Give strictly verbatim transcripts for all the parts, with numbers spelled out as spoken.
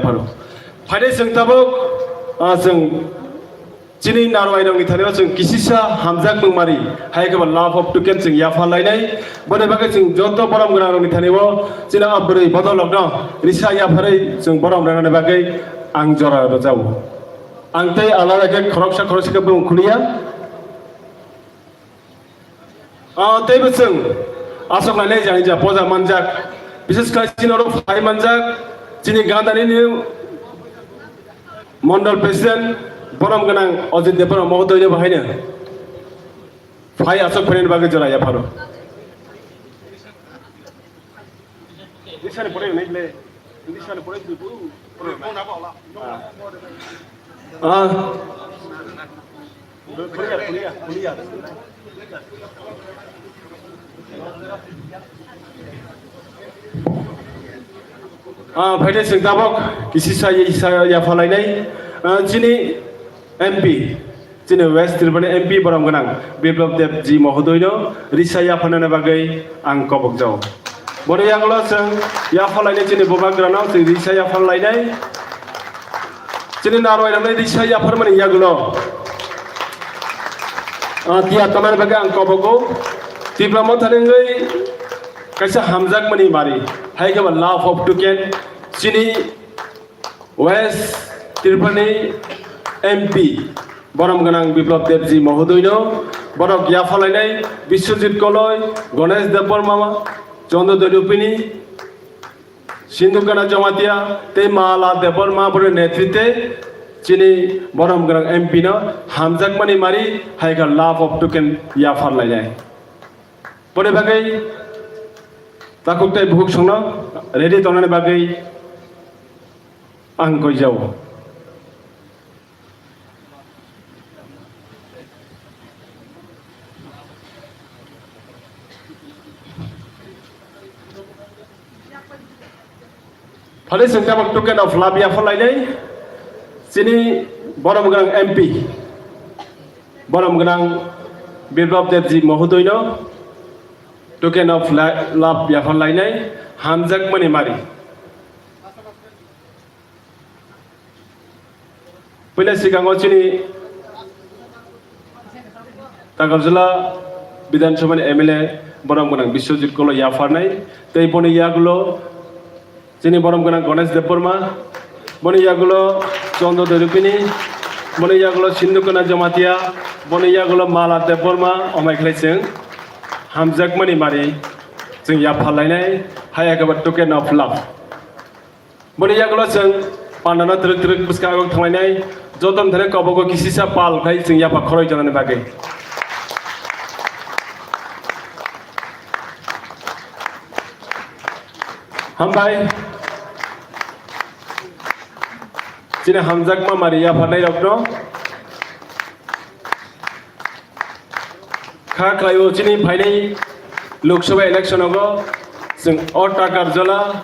Phano. Phaide chwng tabuk, ah, chwng chini narwai rokni thani o chwng kisisa hamjak mungmari, hai khe ba love of token chwng yapha lainai. Boni bagwi chwng joto borom gwnang rokni thani o chini a bwrwi bodol rokno risa yapharwi chwng borom rwnani bagwi ang jora rwjao. Ang tei alada khe khoroksa khoroksa khe bung khuliya. Ah, teibo chwng aswk nainai jani ja poja manjak, bises khe chini oro phai manjak, chini gandani ni mondol president borom gwnang Ajit Debbarma mohodoino bahaino phai aswk phainani bagwi jora yapharo. English ano pore nai ble. English ano pore tu puru. Ah. Ah, phaide chwng tabuk kisisa yapha lainai. Ah, chini M P. Chini West Tripura ni M P borom gwnang Biplab Deb ji mohodoino risa yapharnani bagwi ang kobokjao. Boni yagulo chwng yapharlainai chini bubagrano chwng risa yapharlainai. Chini narwai rokni risa yapharmani yagulo, ah, tiya tongnani bagwi ang kobogo. Tipra Mothani wngwi kaisa hamjakmani mari, hai khe ba love of token chini West Tripurani M P borom gwnang Biplab Debji mohodoino borok yaphalainai Biswajit Koloi, Ganesh Debbarma, Chandra Debbarmani, Sindhukana Jamatia tei Mala Debbarma boni netrite chini borom gwnang M P no hamjakmani mari hai khe love of token yapharlainai. Boni bagwi takhuk tei bukhuk songno ready tongnani bagwi ang koijao. Phale chwng tabuk token of love yapharlainai chini borom gwnang M P, borom gwnang Biplab Debji mohodoino token of la-, love yapharlainai hamjakmani mari. Puila sikango chini Takarjala Bidhan Sabhani M L A borom gwnang Biswajit Koloi yapharnai tei boni yagulo chini borom gwnang Ganesh Debbarma, boni yagulo Chandra Debbarmani, boni yagulo Sindhukana Jamatia, boni yagulo Mala Debbarma, omai khlai chwng hamjakmani mari chwng yapharlainai hai khe ba token of love. Boni yagulo chwng pandano twrwk twrwk bwskang agok thanglainai, joto thani kobogo kisisa pal khai chwng yapha khoroi tongnani bagwi. Hambai. Chini hamjakma mari yapharnai rokno. Kha khlaio chini phainai Lok Sabha election o chwng o Takarjala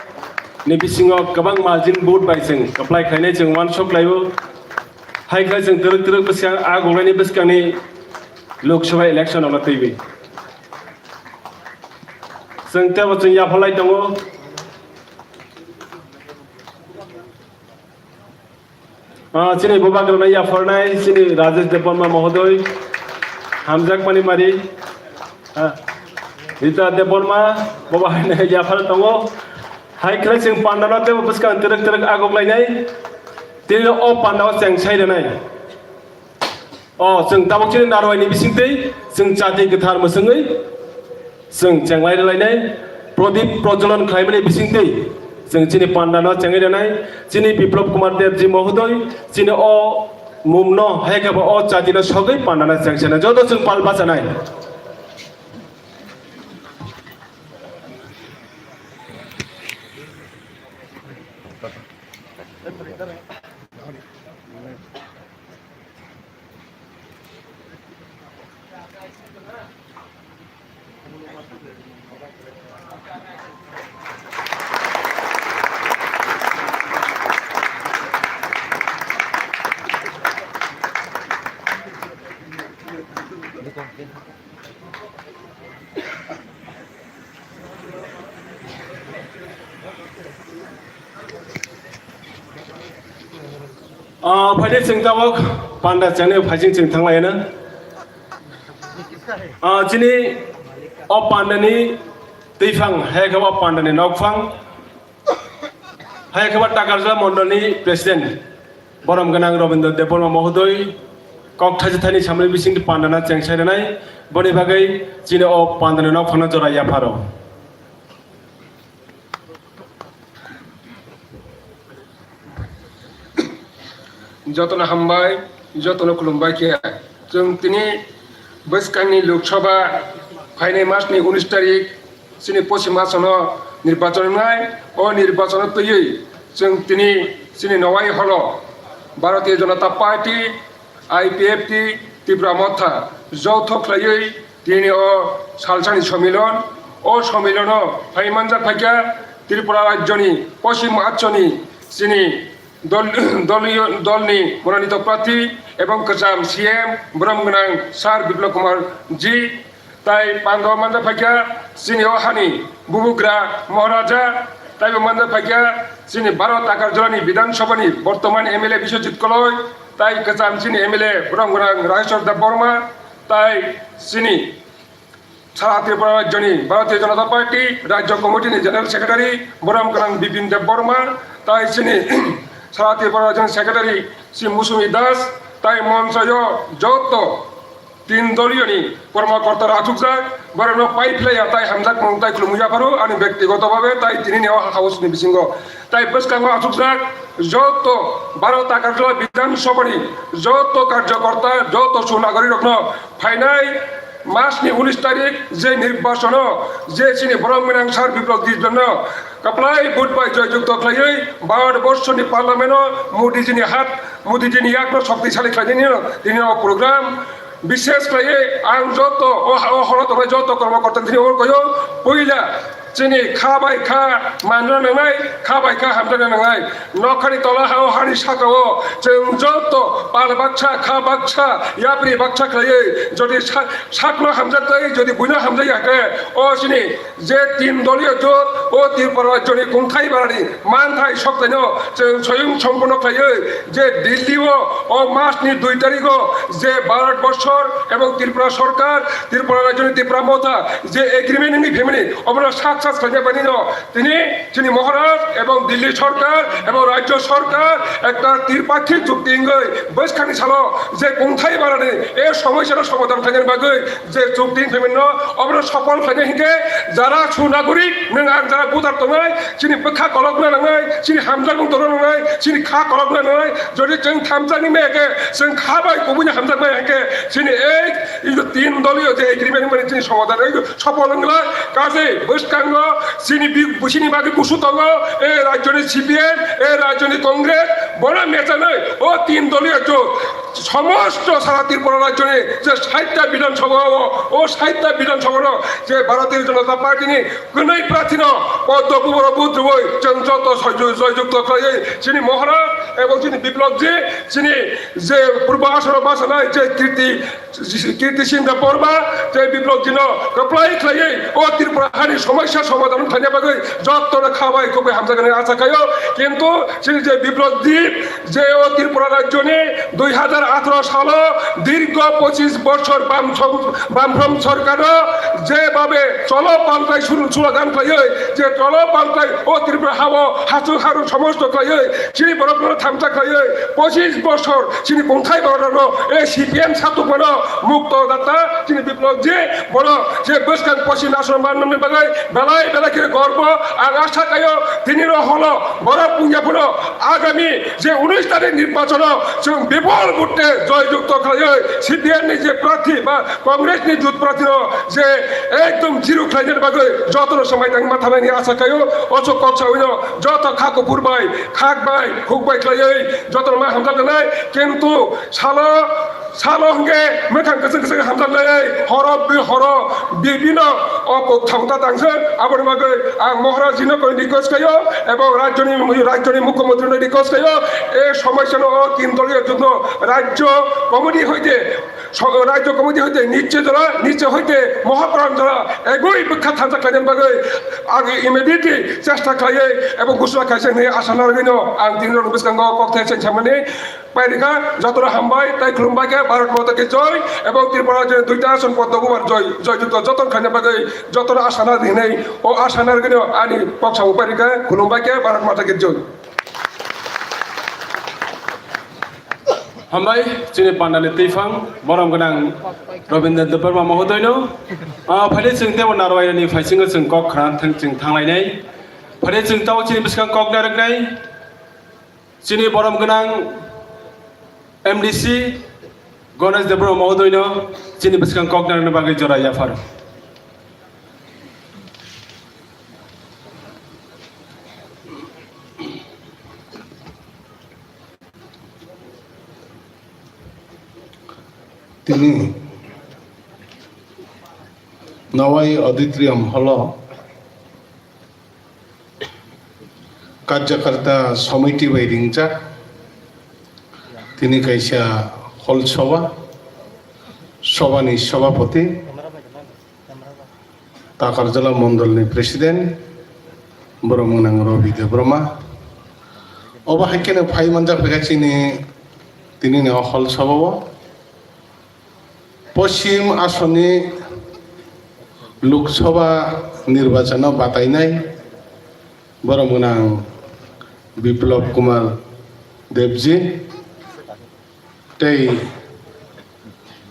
ni bisingo kwbang margin vote bai chwng apply khlainai chwng uansuk khlaio. Hai khlai chwng twrwk twrwk bwskang a gulaini bwskangni Lok Sabha election o twiwi chwng tebo chwng yapharlai tongo. Ah, chini bubagrano yapharnai, chini Rajesh Debbarma mohodoy, hamjakmani mari. Ah, Rita Debbarma, boba haino yaphar tongo. Hai khlai chwng pandano tebo bwskang twrwk twrwk agok lainai. Tini o pandao cheng sai rwnai. O, chwng tabuk chini narwai ni bisingtwi, chwng chati kwthar mwswngwi, chwng chenglai rwlainai, prodip projolon khlaimani bisingtwi, chwng chini pandano chengwi rwnai, chini Biplab Kumar Debji mohodoy, chini o mumno, hai khe bo o chatino sogwi pandano chengsanai, joto chwng pal bachanai. Ah, phaidi chwng tabuk panda chengni phaising chwng thanglaina. Ah, chini o pandani twiphang, hai khe o pandani nokphang, hai khe o Takarjala Mondolni President, Borom Gwnang Robindra Debbarma Mohodoi, kok thaisa thani samani bising pandana chengsairwnai, boni bagwi chini o pandani nokphangno jora yapharo. Jotono hambai, jotono khulumbai khe. Chwng tini bwskangni Lok Sabha phainai masni unis tarik chini Poschim Asono nirbachon wngnai. O nirbachono twiwi chwng tini chini Nowai Holo Bharatiya Janata Party, I P F T, Tipra Motha joto khlaiwi tini o salsani somilon, o somilono phai manjak phaikha Tripura rajyoni Poschim Achoni chini dol, doliyo, dolni mononito prarthi ebong kwcham C M borom gwnang Sir Biplab Kumar ji, tai pando manjak phaikha chini o hani bubugra Maharaja, taibo manjak phaikha chini Bharat Takarjalani Bidhan Sabhani bortoman M L A Biswajit Koloi, tai kwcham chini M L A borom gwnang Raheshwar Debbarma, tai chini Sara Tripura Rajyoni Bharatiya Janata Party Rajya Committee ni General Secretary borom gwnang Bipin Debbarma, tai chini Sara Tripura Rajyoni Secretary si Musumi Das, tai monchoyo joto tin doliyoni kormokorta rok achukjak, borokno pai phlaiya tai hamjakmung tai khulumwi yapharo ani bektigoto bhabe tai tinini o house ni bisingo. Tai bwskango achukjak joto Bharat Agartala Bidhan Sabhani joto karjokorta, joto sunagorirokno phainai masni unis tarik je nirbachono je chini borom gwnang Sir Biplab Debbarmano kwplai vote bai joyjukto khlaiwi Bharat borshoni parliamento Modijini hat, Modijini yakno shoktisali khlainani tini o program. Bishes khlaiwi ang joto o, o horo tongnai joto kormokorta tini o koyo puila chini kha bai kha manna nangnai, kha bai kha hamjakna nangnai. Nokhani tola ha o hani saka o chwng joto pal baksa, kha baksa, yapri baksa khlaiwi jodi sa-, sakno hamjak tai, jodi buino hamjak ya khe o chini je tin doliyo jot o Tripura rajyoni kungthai barani manthai soktaino chwng soyung sompono khlaiwi je Delhi o, o mas ni dui tarik o je Bharat borshor ebong Tripura sorkar, Tripura rajyoni Tipra Motha je agreement wngwi phaimani obono sak sak khlaina bagwi no tini chini Maharaj ebong Delhi sorkar ebong rajyo sorkar ekta tripakhik chukti wngwi bwskangni salo je kungthai barani e somosyano somadhan khlaina bagwi je chukti payment no obono sopol khlaina hinkhe jara sunagorik nwng ang jara voter tongnai, chini bwkha kolokna nangnai, chini hamjakmung tongna nangnai, chini kha kolokna nangnai. Jodi chwng thamjakni maya khe chwng kha bai kubuni hamjak maya khe chini ei tin doliyo je agreement mani chini somadhan ei sopol wngla. Kaje bwskango chini bi-, chini bagwi busu tongo, e rajyoni C P M, e rajyoni Congress, bono mechanai o tin doliyo jot somosto sara Tripura rajyoni je sait ta Bidhan Sabha o, o sait ta Bidhan Sabha no je Bharatiya Janata Party ni kwnwi prarthi no poddo buboro budrwoi chwng joto soju-, joyjukto khlaiwi chini Maharaj ebong chini Biplab ji, chini je purba asoro basanai je Kirti, Kirti Singh Debbarma, je Biplab ji no kwplai khlaiwi o Tripura hani somosya somadhan khlaina bagwi joto no kha bai kubui hamjaknai asa khaio. Kintu chini je Biplab ji je o Tripura rajyoni dui hajar atharo salo dirgho pochis bochor bam som-, bamfront sorkaro jebhabe cholo paltai suru slogan khlaiwi, je cholo paltai o Tripura hao hachuk haruk somosto khlaiwi, chini borokno thamsa khlaiwi, pochis bochor chini kungthai borokno e C P M satukmano mukto data chini Biplab ji bono je bwskang pochis asoro mannani bagwi belai belai khe gorbo. Ang asa khaio tinino holo borok wngya phano agami je unis tarik nirbachono chwng bipol vote joyjukto khlaiwi C P M ni je prarthi ba Congress ni jut prarthi no je ekdom zero khlaina bagwi jotono swmai tangma thanani asa khaio. Oso kok sawino joto kha kuphur bai, khak bai, khuk bai khlaiwi jotono ma hamjak nai. Kintu salo Salo hwnkhe mwkhang kwchwng kwchwng hamjaknai, horo bi-, horo bibino o kok thangta tangsa. Aboni bagwi ang Maharajino koi request khaio ebong rajyoni, rajyoni mukhyamantri no request khaio, e somosyano o tin doliyo jotno rajyo committee hoite So-, Rajya Committee hoite niche jora, niche hoite mohaporan jora, egoi bwkha thansa khlaina bagwi agi immediately chesta khlaiwi ebong gusula khaisa hinwi asa narwgwino ang tini rokni bwskango kokthai cheng samani pairikha. Jotono hambai tai khulumbai khe Bharat Mata ki joy ebong Tripura rajyoni duita ason poddo bubar joy, joy jukto joton khaina bagwi jotono asa narwgwi hinwi o asa narwgwino ani kok samung pairikha. Khulumbai khe Bharat Mata ki joy. Hambai, chini pandani twiphang, borom gwnang Robindra Debbarma mohodoino. Ah, phai de chwng tebo narwai ni phaisingo chwng kok khna thang chwng thanglainai. Phai de chwng tao chini bwskang kok narwknai. Chini borom gwnang M D C Ganesh Debbarma mohodoino chini bwskang kok narwkna bagwi jora yaphar. Tini Nawai Auditorium Hall o Karyakarta Samiti bai ringjak tini kaisa hol soba, sobani sobapoti Takarjala Mondolni President, borok mwnang Robi Debbarma. Obo hai kheno phai manjak phaikha chini tinini o hol soba o. Poschim asoni Lok Sabha nirbachano batainai borok mwnang Biplab Kumar Debji. Tei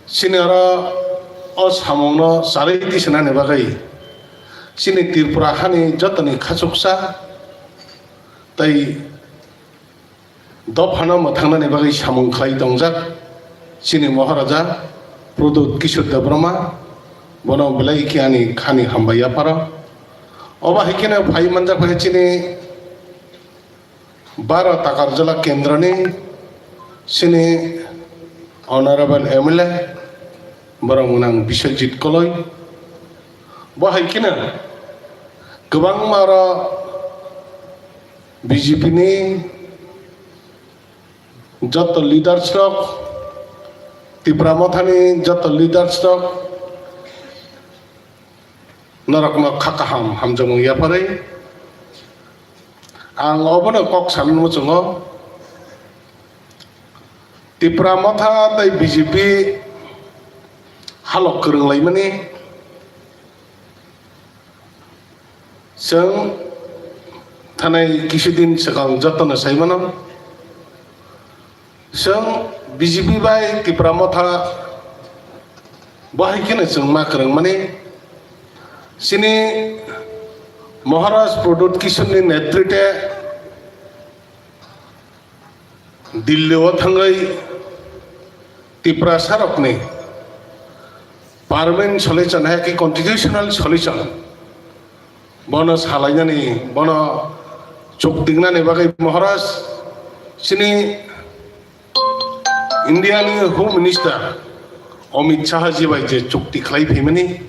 chini oro o samungno charwi tisanani bagwi chini Tripura hani jotoni khachuksa tei dophano mwthangnani bagwi samung khlai tongjak chini Maharaja Pradyut Kishore Debbarma, bono belai khe ani khani hambai yapharo. Obo hai kheno phai manjak khe chini Baro Takarjala Kendroni chini Honorable M L A, borok mwnang Biswajit Koloi. Bo hai kheno kwbangma oro B J P ni joto leaders rok, Tipra Mothani joto leaders rok, norokno kha kaham hamjakmung yapharwi ang obono kok sanani muchungo. Tipra Motha tei B J P halok kwrwnglaimani chwng thanai kisudin swkang jotono sai mano. Chwng B J P bai Tipra Motha bo hai kheno chwng ma kwrwngmani. Chini Maharaj Pradyut Kishoreni netritwe Delhi o thangwi Tiprasa rokni permanent solution hai khe constitutional solution bono salainani, bono chukdingnani bagwi Maharaj chini India ni Home Minister Amit Shah ji bai je chukti khlai phaimani,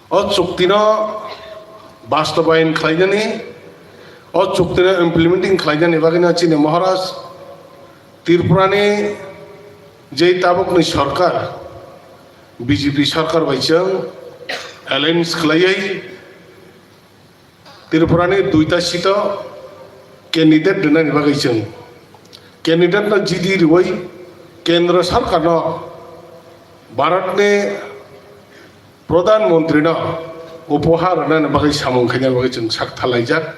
o chukti no bastobayan khlainani, o chukti no implementing khlainani bagwi no chini Maharaj Tripura ni je tabuk ni sarkar, B J P sarkar bai chwng alliance khlaiwi Tripura ni duita seat o candidate rwnani bagwi chwng candidate no G D riwi Kendra Sarkar no Bharat ni Pradhan Mantri no upohar rwnani bagwi samung khaina bagwi chwng sak thalaijak.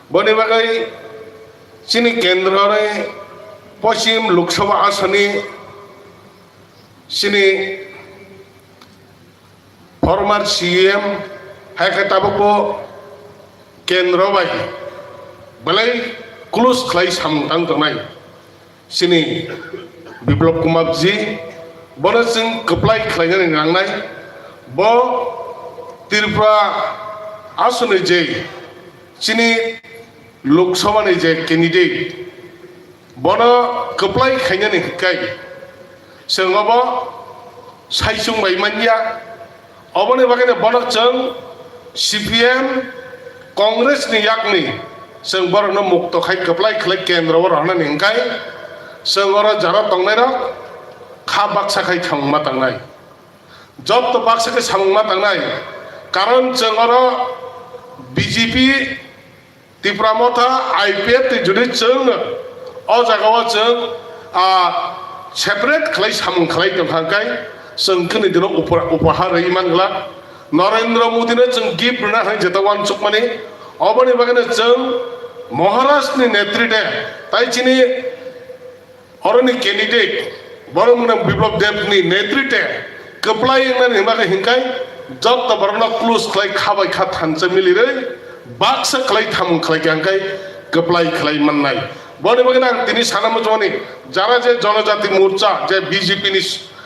Boni bagwi chini Kendra ni Poschim Lok Sabha asoni chini former C E M hai khe tabukbo kendro bai belai close khlai samung tang tongnai chini Biplab Kumar ji, bono chwng kwplai khlainani nangnai. Bo Tripura aswkni je chini Lok Sabha ni je candidate, bono kwplai khainani hwnkhe chwng obo saichung bai manya. Oboni bagwino bono chwng C P M, Congress ni yakni chwng borokno mukto khai kwplai khlai kendro o rohornani hwnkhe chwng oro jara tongnairok kha baksa khai samung ma tangnai. Joto baksa khai samung ma tangnai. Karon chwng oro B J P, Tipra Motha, I P F T jodi chwng o jaga o chwng, ah, separate khlai samung khlai tong kha khe chwng kini dino upra-, upahar rwi man glak. Narendra Modi no chwng gift rwna hai jeta uansukmani. Oboni bagwi no chwng Maharaj ni netrite tai chini oroni candidate, borok mwnang Biplab Deb ni netrite kwplai wngnani hwnba khe hinkai jotto borokno close khlai kha bai kha thansa milirwi baksa khlai thamung khlai khe hinkai kwplai khlai mannai. Boni bagwi ang tini sana muchungmani jara je Janajati Morcha je B J P ni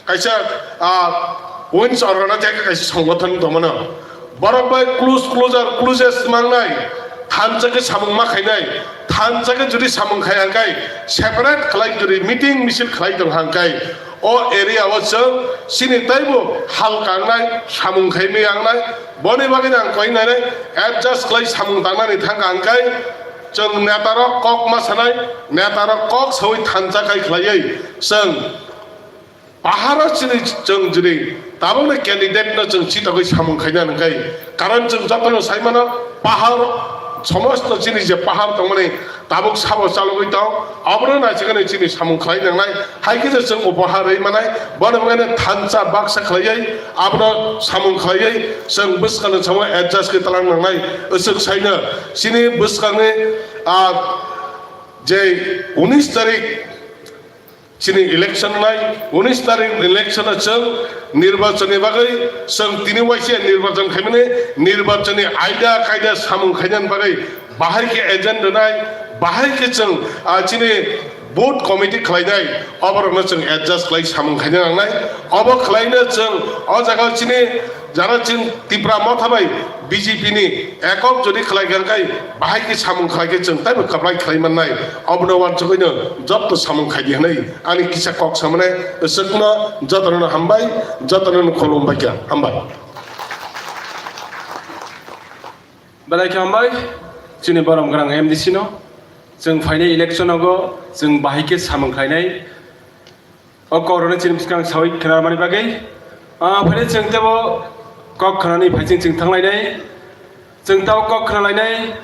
kaisa, ah, wings organization kaisa songgothon tongmano. Borok bai close, closer, closest mangnai, thansa khe samung ma khainai, thansa khe jodi samung khai hangkai, separate khlai jodi meeting misil khlai tong hangkai, o area o chwng chini taibo hal kangnai, samung khai mi yangnai, boni bagwi ang koi nai adjust khlai samung tangnani thang hangkai, chwng netarok kok ma sanai, netarok kok sawi thansa khai khlaiwi chwng Paharo chini chwng jini tabukni candidate no chwng chitokgwi samung khaina nangkhe, karon chwng jotono saimano pahar somosto chini je pahar tongmani tabuk sabo chalogwi tong, abono naisikani chini samung khlai nangnai, hai khe je chwng upahar rwi manai, bono bagwi thansa baksa khlaiwi abono samung khlaiwi chwng bwskangni samung adjust khe talang nangnai, aswk saino chini bwskangni, ah, je unis tarik Chini election nai, unis tarik election o chwng nirbachon ni bagwi chwng tini waisa nirbachon khaimani, nirbachon ni aida kaida samung khainani bagwi bahai khe agent rwnai, bahai khe chwng, ah, chini booth committee khlainai, oborokno chwng adjust khlai samung khaina nangnai. Obo khlaina chwng o jaga chini Jara chwng Tipra Motha bai B J P ni ekok jodi khlai kha khe, bahai khe samung khlai khe chwng taibo kwplai khlai mannai. Obono uansugwino joto samung khai di hwnwi ani kisa kok samani swkno jotono hambai, jotono khulumbai kha. Hambai. Belai khe hambai chini borom gwnang M D C no. Chwng phainai election o chwng bahai khe samung khlainai. O kokrokni chini bwskang sawi khwnarmani bagwi, ah, phai chwng teibo kok khwnani phai chwng, chwng thanglainai, chwng teibo kok khwnalainai.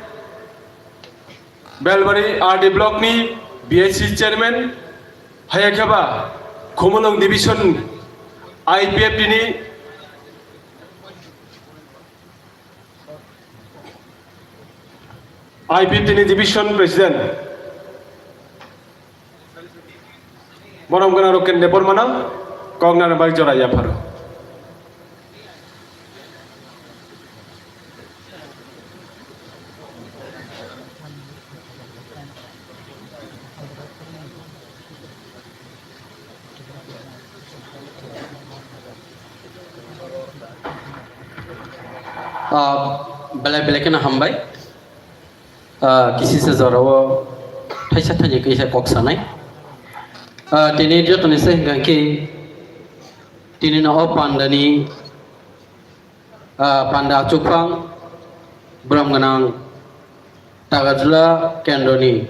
Belbari R D block ni B I C chairman, haya kheba Khumulwng division I P F T ni I P F T ni division president, borom gwnang Roken Debbarmano kok nana bai jora yapharo. Ah, belai belai kheno hambai. Ah, kisisa jorao thaisa thaini kaisa kok sanai. Ah, tini jotoni se hwnkha khe tini no o pandani, ah, panda achukphang borom gwnang Tagarjula kendroni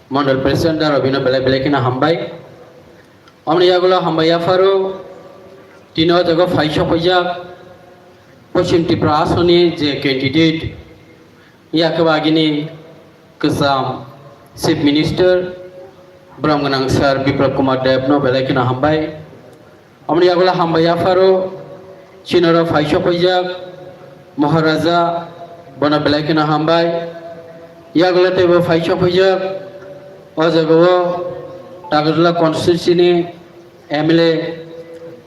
Mondol President Daro bino belai belai kheno hambai. Omoni yagulo hambai yapharo tini o jaga phai sokphaijak Poschim Tripura asoni je candidate, yakhe bagini kwcham Chief Minister borom gwnang Sir Biplab Kumar Deb no belai kheno hambai. Omoni yagulo hambai yapharo, chinoro phai sokphaijak Maharaja, bono belai kheno hambai. Yagulo teibo phai sokphaijak, o jagao Tagarjula constituency ni M L A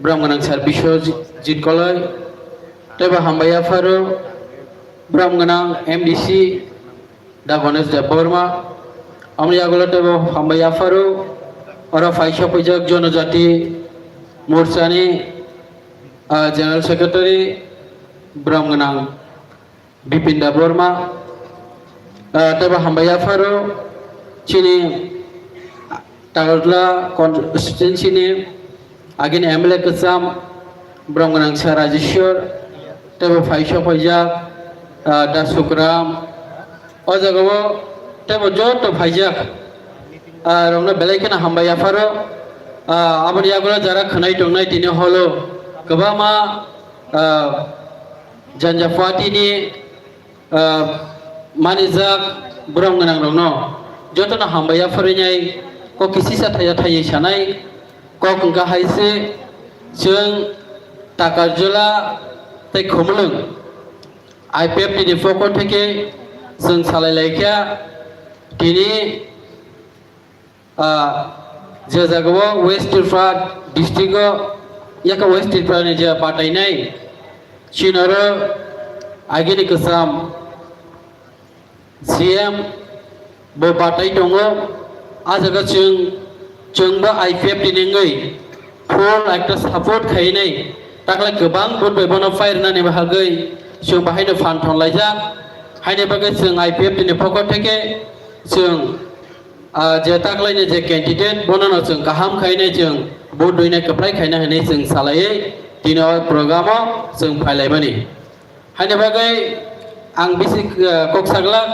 borom gwnang Sir Biswajit Koloi, teibo hambai yapharo borom gwnang M D C Da Ganesh Debbarma, amoni yagulo teibo hambai yapharo, oro phai sokphaijak Janajati Morchani, ah, General Secretary, borom gwnang Bipin Debbarma, ah, teibo hambai yapharo, chini Tagarjula constituency ni agini M L A kwcham, borom gwnang Sir Rajeshwar, teibo phai sokphaijak, ah, Da Sukram, o jagao teibo joto phaijak, ah, rokno belai kheno hambai yapharo. Ah, aboni yagulo jara khwnai tongnai tini holo kwbangma, ah, Janjapatini, ah, manijak borok gwnangrokno jotono hambai yapharwi nai kok kisisa thaya thaywi sanai kok wngkha hai se chwng Takarjula tei Khumulwng I P F T ni pokho theke chwng salai laikha tini Ah, je jagao West Tripura district o, yaka West Tripura ni je batainai, chini oro agini kwcham C M bo batai tongo. A jaga chwng, chwngbo I P F T ni wngwi full ekta support khainai, taklai kwbang vote bai bono pairwnani bagwi chwng bahaino phan thong laijak. Haini bagwi chwng I P F T ni pokho theke chwng Ah, je taklaini je candidate, bonono chwng kaham khainai chwng vote duinai kwplai khaina hinwi chwng salaiwi tini o program o chwng phailaimani. Haini bagwi ang bisi, ah, kok saglak,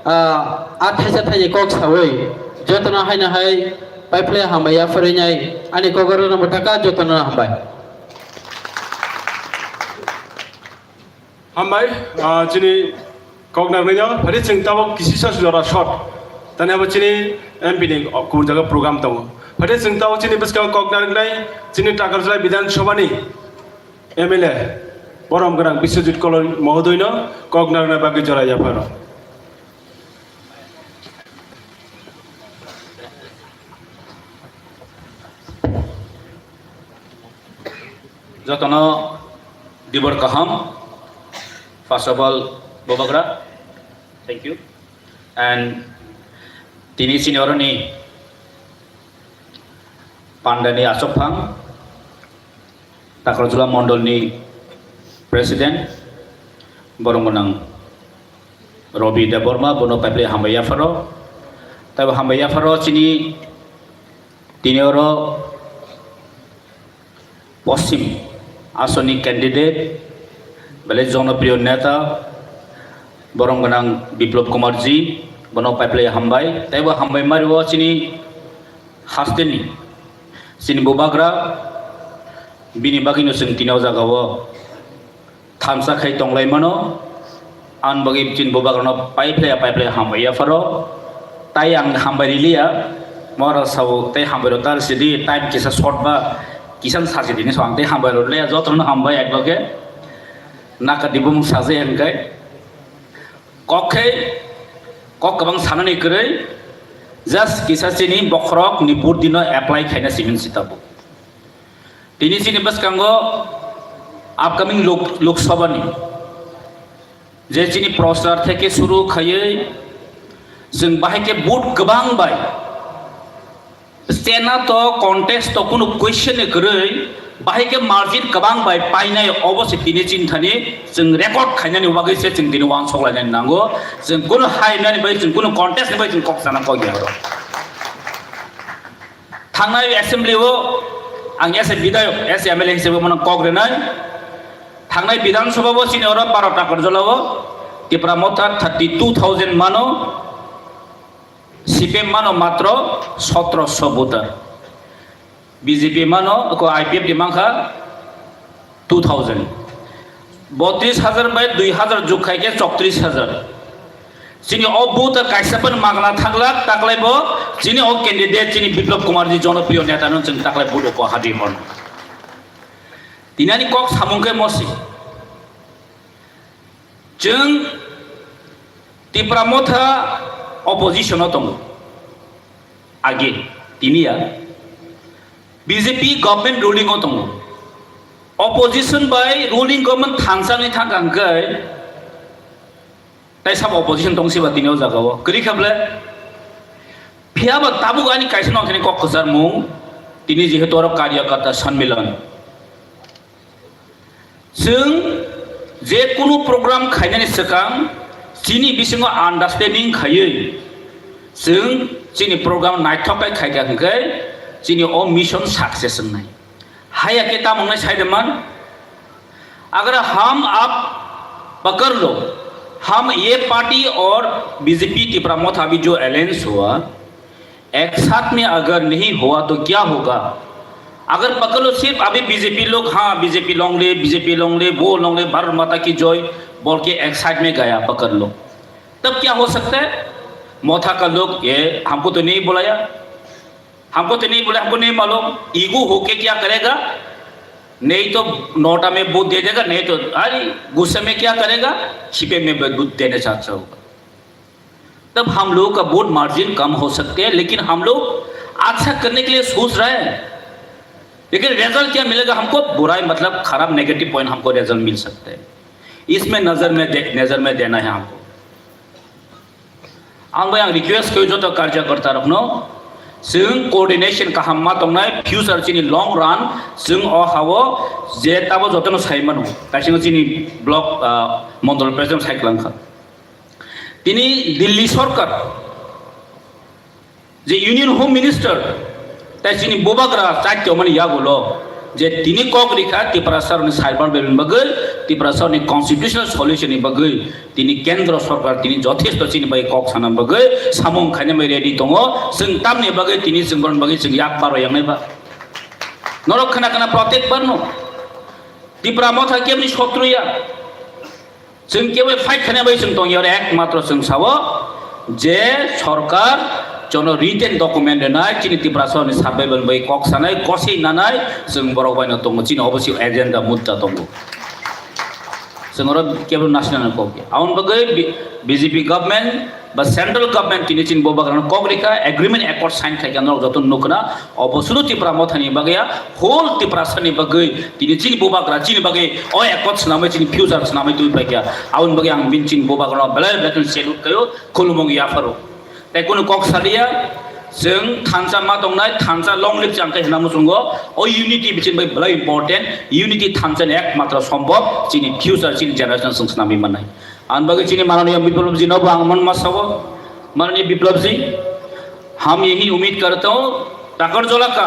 ah, a thaisa thaini kok sawi jotono haino hai paiphlai hambai yapharwi nai ani kok oro no mwthaka jotono hambai. Hambai, ah, chini kok nangnaino, phati chwng tabuk kisisa jora short. Tani abo chini M P ni kubun jaga program tongo. Phati chwng tabuk chini bwskango kok nangnai, chini Takarjala Bidhan Sabha ni M L A, borom gwnang Biswajit Koloi mohodoino kok nangna bagwi jora yapharo. Jotono dibor kaham, first of all, Bubagra, thank you. And tini senior ni Pandani Achukphang, Takarjala Mondol ni President, borom gwnang Robi Debbarma, bono paiple hambai yapharo. Taibo hambai yapharo chini tini oro Poschim asoni candidate, belai jonopriyo neta, borom gwnang Biplab Kumar ji, bono paiple hambai. Taibo hambai mario chini hasteni, chini Bubagra, bini bagwino chwng tini o jagao thansa khai tonglai mano. Ang bagwi chini Bubagrano paiphlaiya paiphlaiya hambai yapharo. Tai ang hambai riliya. Mora sao tei hambai rok tar sidi time kisa short ba kisa sachi dini so ang tei hambai riliya jotono hambai ekloge. Naka dibung saje engkai. Kok khai kok kwbang sanani kwrwi just kisa chini bokhorok ni vote dino apply khaina simin sitabo. Tini chini bwskango upcoming Lok, Lok Sabha ni je chini prochar theke suru khaiwi chwng bahai khe vote kwbang bai state na to contest to kunu question ni kwrwi bahai khe margin kwbang bai painai obo se tini chini thani chwng record khainani bagwi se chwng tini uansuk lainani nango. Chwng kunu hai nani bai chwng kunu contest ni bai chwng kok sana kok ya. Thangnai assembly o ang as a bidayok, as a M L A hisabe mano kok renai. Thangnai Bidhan Sabha bo chini oro baro ta Karjala o Tipra Motha thirty two thousand mano, C P M mano matro sotro so voter, B J P mano ko I P F T mankha two thousand. Botris hajar bai dui hajar jug khai khe choktrish hajar. Chini o vote kaisa ban magna thanglak taklai bo chini o candidate chini Biplab Kumar ji jonopriyo neta no chwng taklai vote ko hadi hon. Tinani kok samung khe mosi. Chwng Tipra Motha opposition o tongo. Age, tini ya. B J P government ruling o tongo. Opposition bai ruling government thansani thangka hwnkhe tai sabo opposition tong siba tini o jaga o. Kwrwi kha ble? Phiya ba tabuk ani kaisa nongkhani kok kwchar mung. Tini jehetu oro Karyakarta Sanmilan. Chwng je kunu program khainani swkang chini bisingo understanding khaiwi chwng chini program naithok khe khaikha hwnkhe chini o mission success wngnai. Haya khe tamo wngnai saideman? Agar hum ab pakar lo, hum ye party aur B J P Tipra Motha abhi jo alliance hua, एक साथ में अगर नहीं हुआ तो क्या होगा? अगर पकड़ लो सिर्फ अभी बीजेपी लोग, हाँ, BJP long live, BJP long live, वो long live, भारत माता की जय बोल के एक्साइट में गया पकड़ लो, तब क्या हो सकता है? मोथा का लोग, ये हमको तो नहीं बुलाया, हमको तो नहीं बोला, हमको नहीं मालूम। ईगो होके क्या करेगा? नहीं तो नोटा में वोट दे देगा, नहीं तो अरे गुस्से में क्या करेगा? छिपे में वोट देने चाहता होगा। तब हम लोगों का वोट मार्जिन कम हो सकते हैं, लेकिन हम लोग अच्छा करने के लिए सोच रहे हैं, लेकिन रिजल्ट क्या मिलेगा हमको? बुराई मतलब खराब, नेगेटिव पॉइंट हमको रिजल्ट मिल सकते हैं। इसमें नज़र में दे, नज़र में देना है हमको। Ang bai ang request khayo joto karyakarta rokno, chwng coordination kaham ma tongnai, future chini long run, chwng o hao je tabo jotono sai mano, kaisa chini block, ah, mondol president sai kwlangkha. Tini Delhi sorkar je Union Home Minister tai chini bubagra chaityo mani yagulo je tini kok rikha Tiprasa rokni survival ni bagwi, Tiprasa rokni constitutional solution ni bagwi tini kendro sorkar tini jothesto chini bai kok sana bagwi samung khaina bai ready tongo. Chwng tamni bagwi tini chwng borokni bagwi chwng yak baro yangnai ba. Norok khna khna protect barno. Tipra Motha kebni sotru ya. Chwng kebo fight khaina bai chwng tongya, oro ekmatro chwng sao je sorkar jono written document rwnai, chini Tiprasa ni survival bai kok sanai, kosi nanai, chwng borok bai no tongo, chini obo si agenda mutta tongo. Chwng oro kebo national ni kok ya. Aboni bagwi B-, B J P government ba central government tini chini bubagrano kok rikha, agreement accord sign khaikha, norok joto nukna, obo sudu Tipra Mothani bagwi ya, whole Tiprasani bagwi, tini chini bubagra, chini bagwi o accord swnamwi, chini future swnamwi twi paikha. Aboni bagwi ang bini chini bubagrano belai belai salute khaio, khulumung yapharo. Tei kunu kok saliya, chwng thansa ma tongnai, thansa long live chang khe hwnna muchungo, o unity bichini bai belai important, unity thansa ni ekmatro sombhob, chini future, chini generation chwng swnamwi mannai. Ang bagwi chini mananiya Biplab ji no bo ang mon ma sao, mananiya Biplab ji, हम यही उम्मीद करता हूँ, टाकरजोला का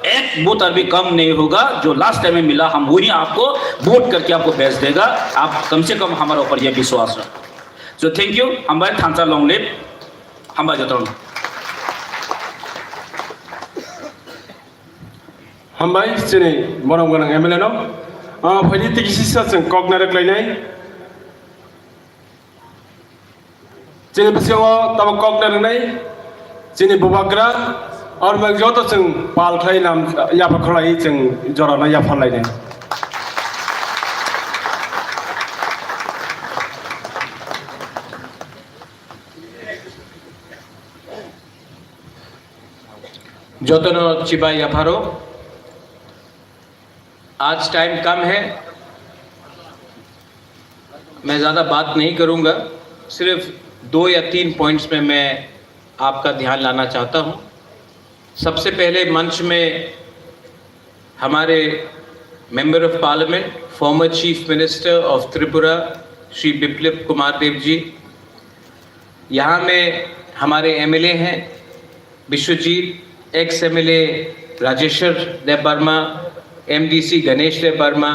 एक बूथ अभी कम नहीं होगा, जो लास्ट टाइम में मिला, हम वही आपको वोट करके आपको भेज देगा, आप कम से कम हमारे ऊपर ये विश्वास रखो। So thank you, hambai, thansa long live, hambai jotono. Hambai, chini borom gwnang M L A no. Ah, phaidi tiki sisa chwng kok narwk lainai. Chini bisingo tabuk kok narwknai, chini bubagra, oro mang joto chwng pal khlai nam yapha khlai chwng jorano yapharlainai. Jotono chibai yapharo. आज टाइम कम है, मैं ज़्यादा बात नहीं करूँगा, सिर्फ दो या तीन पॉइंट्स में मैं आपका ध्यान लाना चाहता हूँ। सबसे पहले मंच में हमारे member of parliament, former Chief Minister of Tripura, Shri Biplab Kumar Deb ji, यहाँ में हमारे M L A हैं Biswajit, ex M L A Rajeshwar Deb Barma, M D C Ganesh Deb Barma,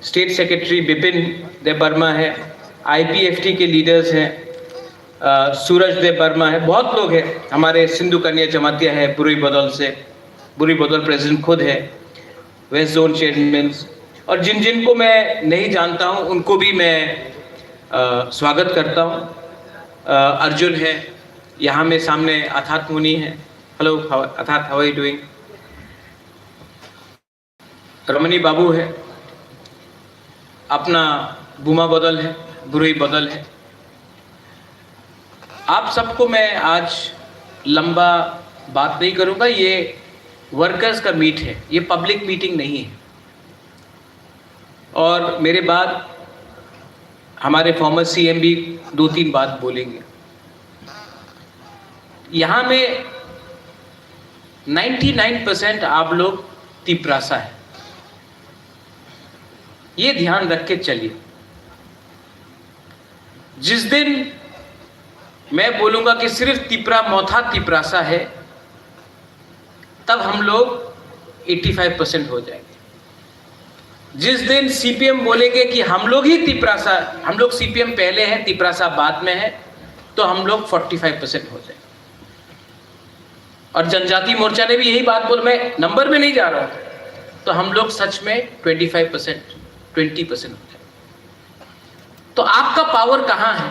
state secretary Bipin Deb Barma है, I P F T के लीडर्स हैं, अ, सूरज देव वर्मा है, बहुत लोग हैं, हमारे सिंधु कन्या जमातिया है बुरुई बदल से, बुरुई बदल प्रेसिडेंट खुद है, वेस्ट जोन चेयरमैन, और जिन जिन को मैं नहीं जानता हूँ उनको भी मैं, अ, स्वागत करता हूँ। अ, अर्जुन है, यहाँ में सामने अथात मुनि है। हेलो, how, अथात, how are you doing? रमनी बाबू है, अपना बुमा बदल है, बुरुई बदल है। आप सबको मैं आज लंबा बात नहीं करूँगा, ये वर्कर्स का मीट है, ये पब्लिक मीटिंग नहीं है। और मेरे बाद हमारे फॉर्मर सीएम भी दो तीन बात बोलेंगे। यहाँ में नाइंटी नाइन परसेंट आप लोग तिपरासा है, ये ध्यान रख के चलिए। जिस दिन मैं बोलूंगा कि सिर्फ तिपरा मोथा तिपरासा है, तब हम लोग एटी फ़ाइव परसेंट हो जाएंगे। जिस दिन सीपीएम बोलेंगे कि हम लोग ही तिपरासा, हम लोग सीपीएम पहले हैं, तिपरासा बाद में है, तो हम लोग फ़ोर्टी फ़ाइव परसेंट हो जाएंगे। और जनजाति मोर्चा ने भी यही बात बोल, मैं नंबर में नहीं जा रहा हूँ, तो हम लोग सच में twenty five percent, twenty percent होते हैं। तो आपका पावर कहाँ है?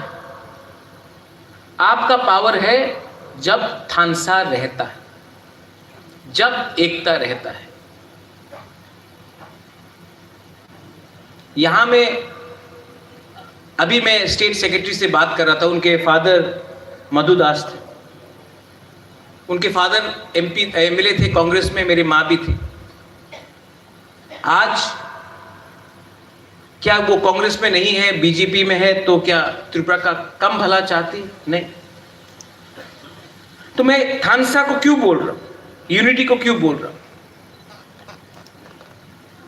आपका पावर है जब थानसा रहता है, जब एकता रहता है। यहाँ में, अभी मैं स्टेट सेक्रेटरी से बात कर रहा था, उनके फादर मधु दास थे, उनके फादर एमपी, एमएलए थे कांग्रेस में, मेरी माँ भी थी। आज क्या वो कांग्रेस में नहीं है, बीजेपी में है, तो क्या त्रिपुरा का कम भला चाहती? नहीं। तो मैं थानसा को क्यों बोल रहा हूँ, यूनिटी को क्यों बोल रहा हूँ?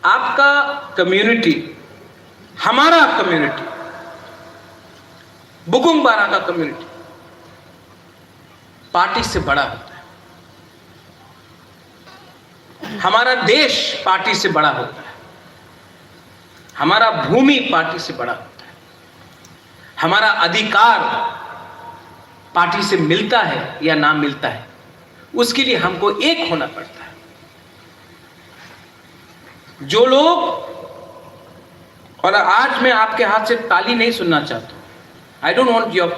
आपका कम्युनिटी, हमारा कम्युनिटी, बुकुंग बारा का कम्युनिटी पार्टी से बड़ा होता है। हमारा देश पार्टी से बड़ा होता है। हमारा भूमि पार्टी से बड़ा होता है। हमारा अधिकार पार्टी से मिलता है या ना मिलता है, उसके लिए हमको एक होना पड़ता है। जो लोग, और आज मैं आपके हाथ से ताली नहीं सुनना चाहता हूँ, आई डोंट वांट योर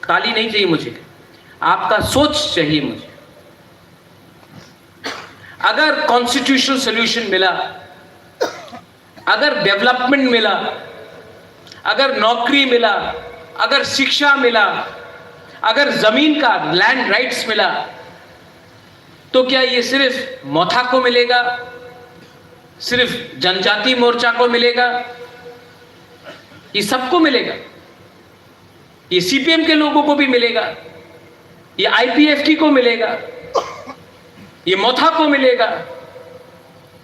ताली, नहीं चाहिए मुझे, आपका सोच चाहिए मुझे। अगर कॉन्स्टिट्यूशनल सॉल्यूशन मिला, अगर डेवलपमेंट मिला, अगर नौकरी मिला, अगर शिक्षा मिला, अगर जमीन का लैंड राइट्स मिला, तो क्या ये सिर्फ मोथा को मिलेगा, सिर्फ जनजाति मोर्चा को मिलेगा? ये सबको मिलेगा। ये सीपीएम के लोगों को भी मिलेगा, ये आईपीएफटी को मिलेगा, ये मोथा को मिलेगा,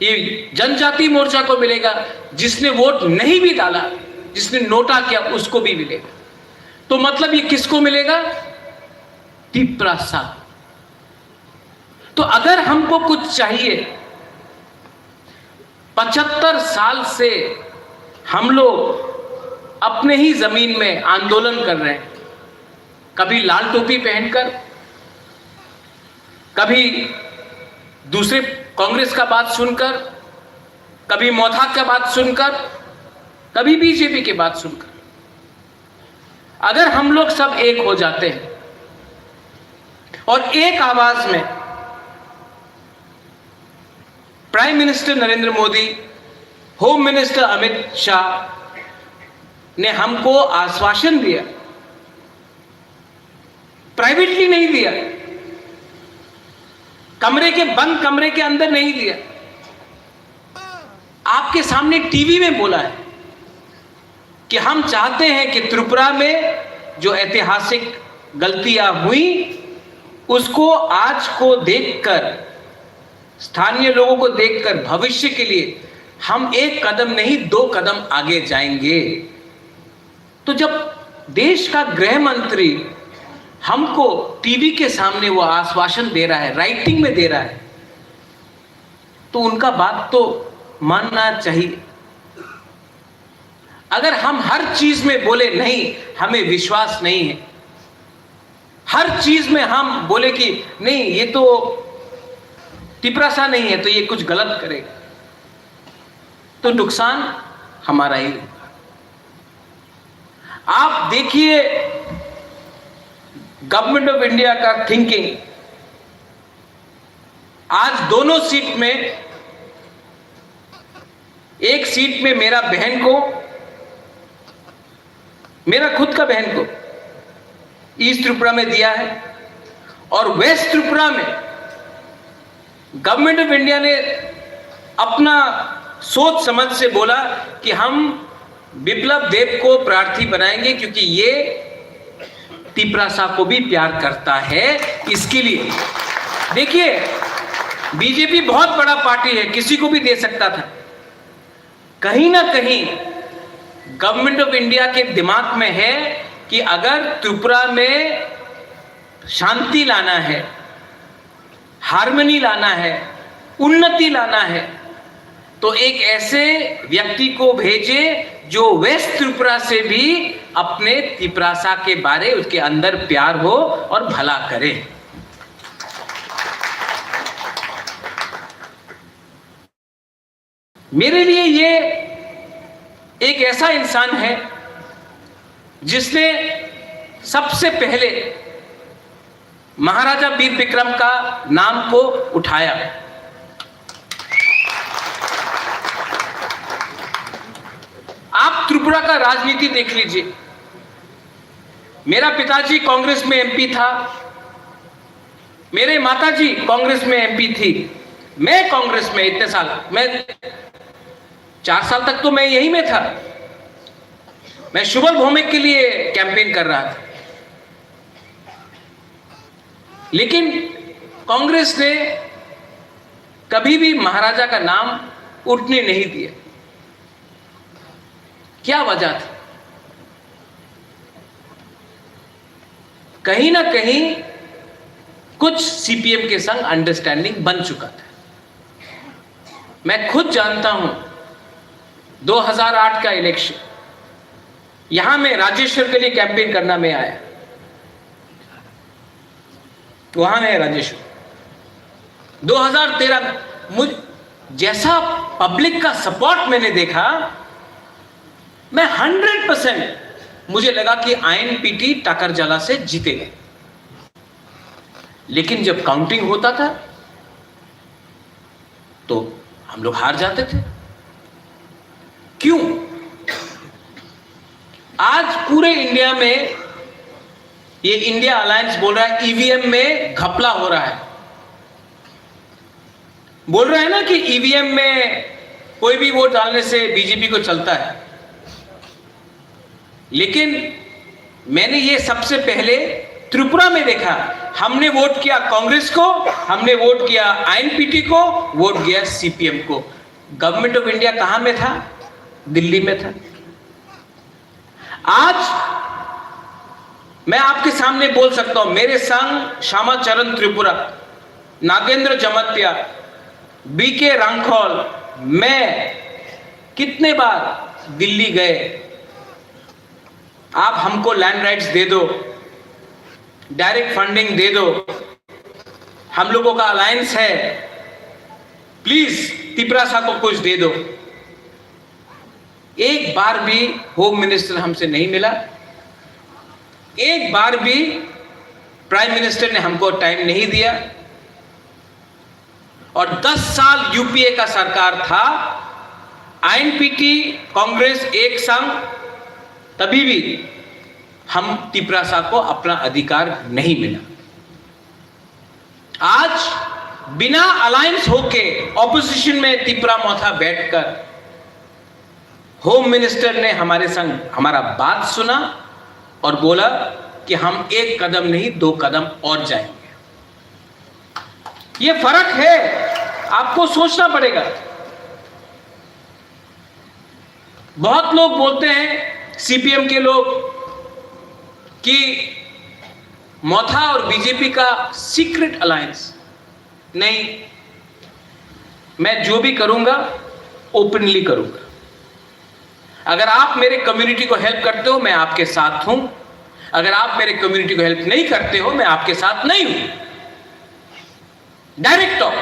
ये जनजाति मोर्चा को मिलेगा, जिसने वोट नहीं भी डाला, जिसने नोटा किया, उसको भी मिलेगा। तो मतलब ये किसको मिलेगा? तिप्रासा। तो अगर हमको कुछ चाहिए, पचहत्तर साल से हम लोग अपने ही जमीन में आंदोलन कर रहे हैं, कभी लाल टोपी पहनकर, कभी दूसरे कांग्रेस का बात सुनकर, कभी मोथा का बात सुनकर, कभी बीजेपी की बात सुनकर। अगर हम लोग सब एक हो जाते हैं और एक आवाज में prime minister Narendra Modi, home minister Amit Shah ने हमको आश्वासन दिया, प्राइवेटली नहीं दिया, कमरे के, बंद कमरे के अंदर नहीं दिया, आपके सामने टीवी में बोला है कि हम चाहते हैं कि त्रिपुरा में जो ऐतिहासिक गलतियां हुई, उसको आज को देखकर, स्थानीय लोगों को देखकर भविष्य के लिए हम एक कदम नहीं, दो कदम आगे जाएंगे। तो जब देश का गृह मंत्री हमको टीवी के सामने वो आश्वासन दे रहा है, राइटिंग में दे रहा है, तो उनका बात तो मानना चाहिए। अगर हम हर चीज में बोले, "नहीं, हमें विश्वास नहीं है," हर चीज में हम बोले कि, "नहीं, ये तो तिपरासा नहीं है, तो ये कुछ गलत करेगा," तो नुकसान हमारा ही होगा। आप देखिए, गवर्नमेंट ऑफ इंडिया का थिंकिंग, आज दोनों सीट में, एक सीट में मेरा बहन को, मेरा खुद का बहन को ईस्ट त्रिपुरा में दिया है, और वेस्ट त्रिपुरा में गवर्नमेंट ऑफ इंडिया ने अपना सोच समझ से बोला कि हम बिप्लब देब को प्रार्थी बनाएंगे, क्योंकि ये तिपरासा को भी प्यार करता है। इसके लिए देखिए, बीजेपी बहुत बड़ा पार्टी है, किसी को भी दे सकता था। कहीं ना कहीं गवर्नमेंट ऑफ इंडिया के दिमाग में है कि अगर त्रिपुरा में शांति लाना है, हार्मनी लाना है, उन्नति लाना है, तो एक ऐसे व्यक्ति को भेजे जो वेस्ट त्रिपुरा से भी अपने तिपरासा के बारे, उसके अंदर प्यार हो और भला करे। मेरे लिए ये एक ऐसा इंसान है जिसने सबसे पहले महाराजा वीर विक्रम का नाम को उठाया। आप त्रिपुरा का राजनीति देख लीजिए। मेरा पिताजी कांग्रेस में एमपी था, मेरे माताजी कांग्रेस में एमपी थी, मैं कांग्रेस में इतने साल, मैं चार साल तक तो मैं यहीं में था। मैं सुबल भौमिक के लिए कैंपेन कर रहा था, लेकिन कांग्रेस ने कभी भी महाराजा का नाम उठने नहीं दिया। क्या वजह थी? कहीं ना कहीं कुछ सीपीएम के संग अंडरस्टैंडिंग बन चुका था। मैं खुद जानता हूं, दो हज़ार आठ का इलेक्शन, यहां मैं राजेश्वर के लिए कैंपेन करना में आया, वहां में है राजेश्वर। दो हज़ार तेरह, मुझ जैसा पब्लिक का सपोर्ट मैंने देखा, मैं हंड्रेड परसेंट, मुझे लगा कि आईएनपीटी टाकर जला से जीतेगा। लेकिन जब काउंटिंग होता था तो हम लोग हार जाते थे। क्यों? आज पूरे इंडिया में ये इंडिया अलायंस बोल रहा है ईवीएम में घपला हो रहा है, बोल रहा है ना कि ईवीएम में कोई भी वोट डालने से बीजेपी को चलता है। लेकिन मैंने ये सबसे पहले त्रिपुरा में देखा। हमने वोट किया कांग्रेस को, हमने वोट किया आईएनपीटी को, वोट गया सीपीएम को। गवर्नमेंट ऑफ इंडिया कहां में था? दिल्ली में था। आज मैं आपके सामने बोल सकता हूं, मेरे संग श्यामा चरण त्रिपुरा, नागेंद्र जमातिया, बीके रांखल, मैं कितने बार दिल्ली गए। आप हमको लैंड राइट्स दे दो, डायरेक्ट फंडिंग दे दो, हम लोगों का अलायंस है, प्लीज तिपरासा को कुछ दे दो। एक बार भी होम मिनिस्टर हमसे नहीं मिला, एक बार भी प्राइम मिनिस्टर ने हमको टाइम नहीं दिया। और दस साल यूपीए का सरकार था, आईएनपीटी, कांग्रेस एक संग, तभी भी हम तिपरासा को अपना अधिकार नहीं मिला। आज बिना अलायंस होके ऑपोजिशन में तिपरा मोथा बैठकर होम मिनिस्टर ने हमारे संग हमारा बात सुना और बोला कि हम एक कदम नहीं, दो कदम और जाएंगे। ये फर्क है, आपको सोचना पड़ेगा। बहुत लोग बोलते हैं, सीपीएम के लोग, कि मोथा और बीजेपी का सीक्रेट अलायंस। नहीं, मैं जो भी करूंगा, ओपनली करूंगा। अगर आप मेरे कम्युनिटी को हेल्प करते हो, मैं आपके साथ हूं। अगर आप मेरे कम्युनिटी को हेल्प नहीं करते हो, मैं आपके साथ नहीं हूं। Direct talk.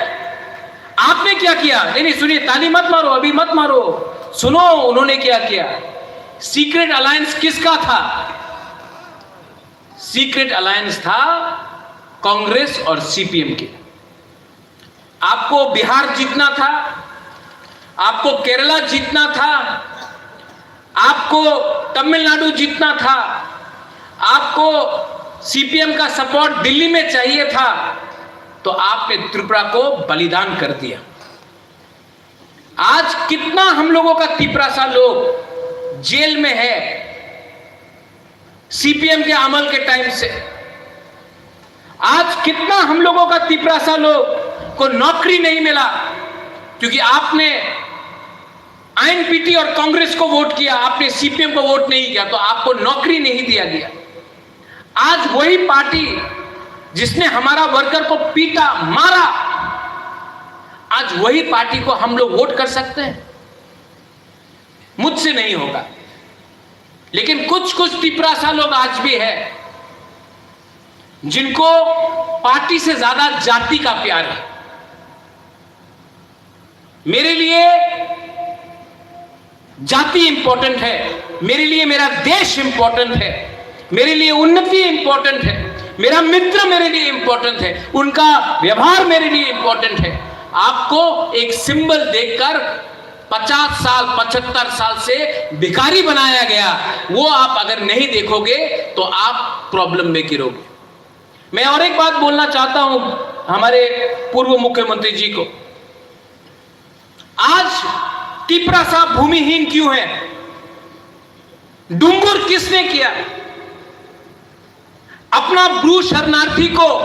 आपने क्या किया? नहीं, नहीं, सुनिए, ताली मत मारो, अभी मत मारो। सुनो, उन्होंने क्या किया? सीक्रेट अलायंस किसका था? सीक्रेट अलायंस था कांग्रेस और सीपीएम के। आपको बिहार जीतना था, आपको केरला जीतना था, आपको तमिलनाडु जीतना था, आपको सीपीएम का सपोर्ट दिल्ली में चाहिए था, तो आपने त्रिपुरा को बलिदान कर दिया। आज कितना हम लोगों का तिपरासा लोग जेल में है सीपीएम के अमल के टाइम से। आज कितना हम लोगों का तिपरासा लोग को नौकरी नहीं मिला, क्योंकि आपने आईएनपीटी और कांग्रेस को वोट किया, आपने सीपीएम को वोट नहीं किया, तो आपको नौकरी नहीं दिया गया। आज वही पार्टी जिसने हमारा वर्कर को पीटा, मारा, आज वही पार्टी को हम लोग वोट कर सकते हैं? मुझसे नहीं होगा। लेकिन कुछ कुछ तिपरासा लोग आज भी है, जिनको पार्टी से ज्यादा जाति का प्यार है। मेरे लिए जाति इंपॉर्टेंट है, मेरे लिए मेरा देश इंपॉर्टेंट है, मेरे लिए उन्नति इंपॉर्टेंट है, मेरा मित्र मेरे लिए इंपॉर्टेंट है, उनका व्यवहार मेरे लिए इंपॉर्टेंट है। आपको एक सिंबल देखकर पचास साल, पचहत्तर साल से भिखारी बनाया गया, वो आप अगर नहीं देखोगे तो आप प्रॉब्लम में गिरोगे। मैं और एक बात बोलना चाहता हूं हमारे पूर्व मुख्यमंत्री जी को। आज तिपरासा भूमिहीन क्यों है? डुंगुर किसने किया? अपना ब्रू शरणार्थी को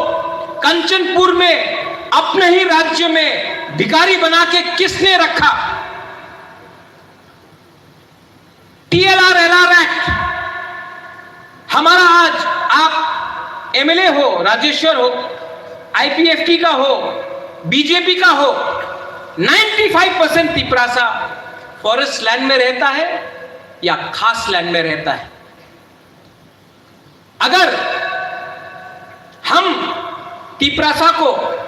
कंचनपुर में अपने ही राज्य में भिखारी बना के किसने रखा? टीएलआर एलआर एक्ट, हमारा आज आप एमएलए हो, राजेश्वर हो, आईपीएफटी का हो, बीजेपी का हो, ninety five percent Tiprasa forest land में रहता है या खास लैंड में रहता है। अगर हम तिपरासा को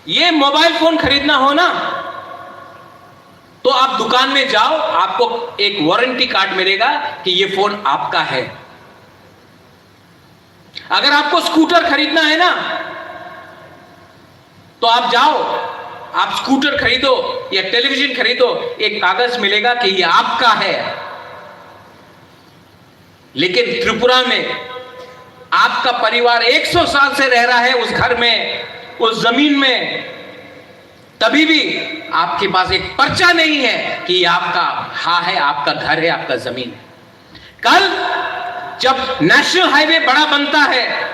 ये मोबाइल फोन खरीदना हो ना, तो आप दुकान में जाओ, आपको एक वारंटी कार्ड मिलेगा कि ये फोन आपका है। अगर आपको स्कूटर खरीदना है ना, तो आप जाओ, आप स्कूटर खरीदो या टेलीविजन खरीदो, एक कागज मिलेगा कि ये आपका है। लेकिन त्रिपुरा में आपका परिवार एक सौ साल से रह रहा है उस घर में, उस जमीन में, तभी भी आपके पास एक पर्चा नहीं है कि ये आपका हा है, आपका घर है, आपका जमीन है। कल जब नेशनल हाईवे बड़ा बनता है,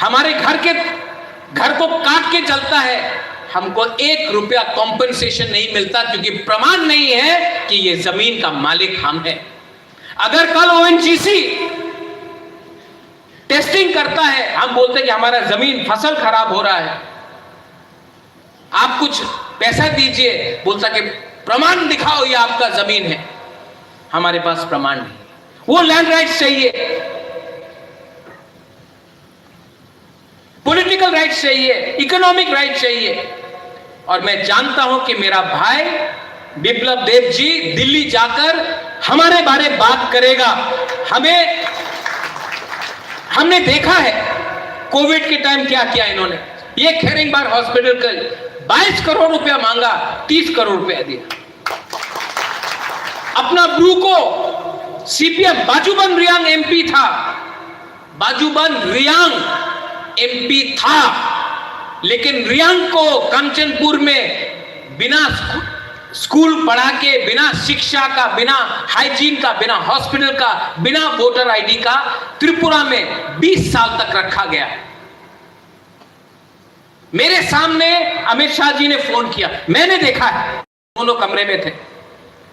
हमारे घर के, घर को काट के चलता है, हमको एक रुपया कॉम्पेंसेशन नहीं मिलता, क्योंकि प्रमाण नहीं है कि ये जमीन का मालिक हम हैं। अगर कल ओएनजीसी टेस्टिंग करता है, हम बोलते कि हमारा जमीन, फसल खराब हो रहा है, आप कुछ पैसा दीजिए, बोलता कि प्रमाण दिखाओ, ये आपका जमीन है। हमारे पास प्रमाण नहीं, वो लैंड राइट्स चाहिए, पॉलिटिकल राइट्स चाहिए, इकोनॉमिक राइट्स चाहिए। और मैं जानता हूं कि मेरा भाई बिप्लब देब जी दिल्ली जाकर हमारे बारे बात करेगा। हमें, हमने देखा है कोविड के टाइम क्या किया इन्होंने। ये खेरिंगबार हॉस्पिटल का बाईस करोड़ रुपया मांगा, तीस करोड़ रुपया दिया। अपना ब्रू को सीपीएम, बाजूबंद रियांग एमपी था, बाजूबंद रियांग एमपी था, लेकिन रियांग को कंचनपुर में बिना स्कू-, स्कूल पढ़ा के, बिना शिक्षा का, बिना हाइजीन का, बिना हॉस्पिटल का, बिना वोटर आईडी का त्रिपुरा में बीस साल तक रखा गया। मेरे सामने अमित शाह जी ने फोन किया, मैंने देखा है। दोनों कमरे में थे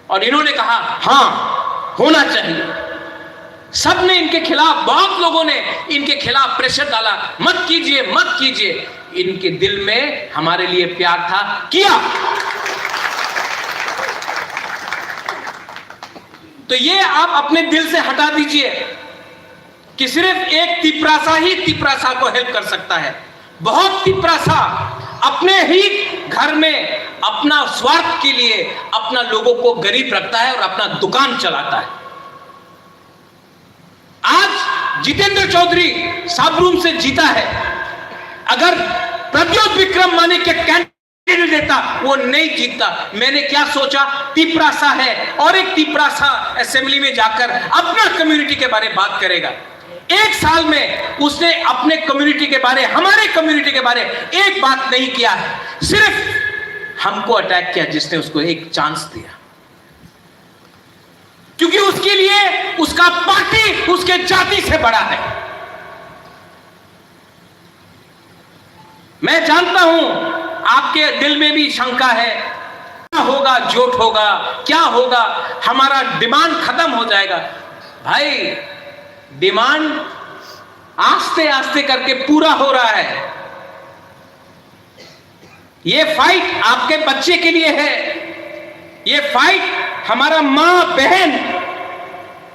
और इन्होंने कहा, "हाँ, होना चाहिए।" सबने इनके खिलाफ, बहुत लोगों ने इनके खिलाफ प्रेशर डाला, "मत कीजिए, मत कीजिए।" इनके दिल में हमारे लिए प्यार था, किया। तो ये आप अपने दिल से हटा दीजिए। कि सिर्फ एक तिपरासा ही तिपरासा को हेल्प कर सकता है। बहुत तिपरासा अपने ही घर में अपना स्वार्थ के लिए अपना लोगों को गरीब रखता है और अपना दुकान चलाता है। आज जितेंद्र चौधरी साबरूम से जीता है, अगर प्रद्योत विक्रम मानिक के कैंडिडेट देता, वो नहीं जीतता। मैंने क्या सोचा, तिपरासा है और एक तिपरासा असेंबली में जाकर अपना कम्युनिटी के बारे बात करेगा। एक साल में उसने अपने कम्युनिटी के बारे, हमारे कम्युनिटी के बारे एक बात नहीं किया है, सिर्फ हमको अटैक किया जिसने उसको एक चांस दिया, क्योंकि उसके लिए उसका पार्टी उसके जाति से बड़ा है। मैं जानता हूं आपके दिल में भी शंका है, क्या होगा, जोट होगा, क्या होगा, हमारा डिमांड खत्म हो जाएगा। भाई, डिमांड आस्ते आस्ते करके पूरा हो रहा है। ये फाइट आपके बच्चे के लिए है, ये फाइट हमारा माँ बहन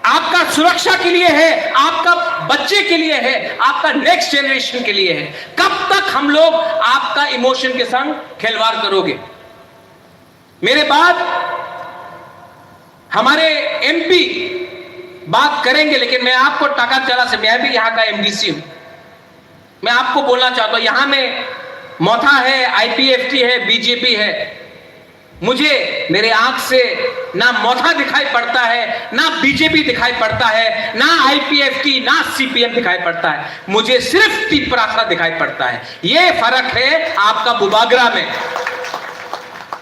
आपका सुरक्षा के लिए है, आपका बच्चे के लिए है, आपका नेक्स्ट जनरेशन के लिए है। कब तक हम लोग आपका इमोशन के संग खिलवाड़ करोगे? मेरे बाद हमारे एमपी बात करेंगे, लेकिन मैं आपको टाकाचला से, मैं भी यहाँ का एमडीसी हूँ, मैं आपको बोलना चाहता हूँ, यहाँ में मोथा है, आईपीएफटी है, बीजेपी है। मुझे मेरे आंख से ना मोथा दिखाई पड़ता है, ना बीजेपी दिखाई पड़ता है, ना आईपीएफटी, ना सीपीएम दिखाई पड़ता है। मुझे सिर्फ तिपरासा दिखाई पड़ता है। ये फर्क है आपका बुबागरा में।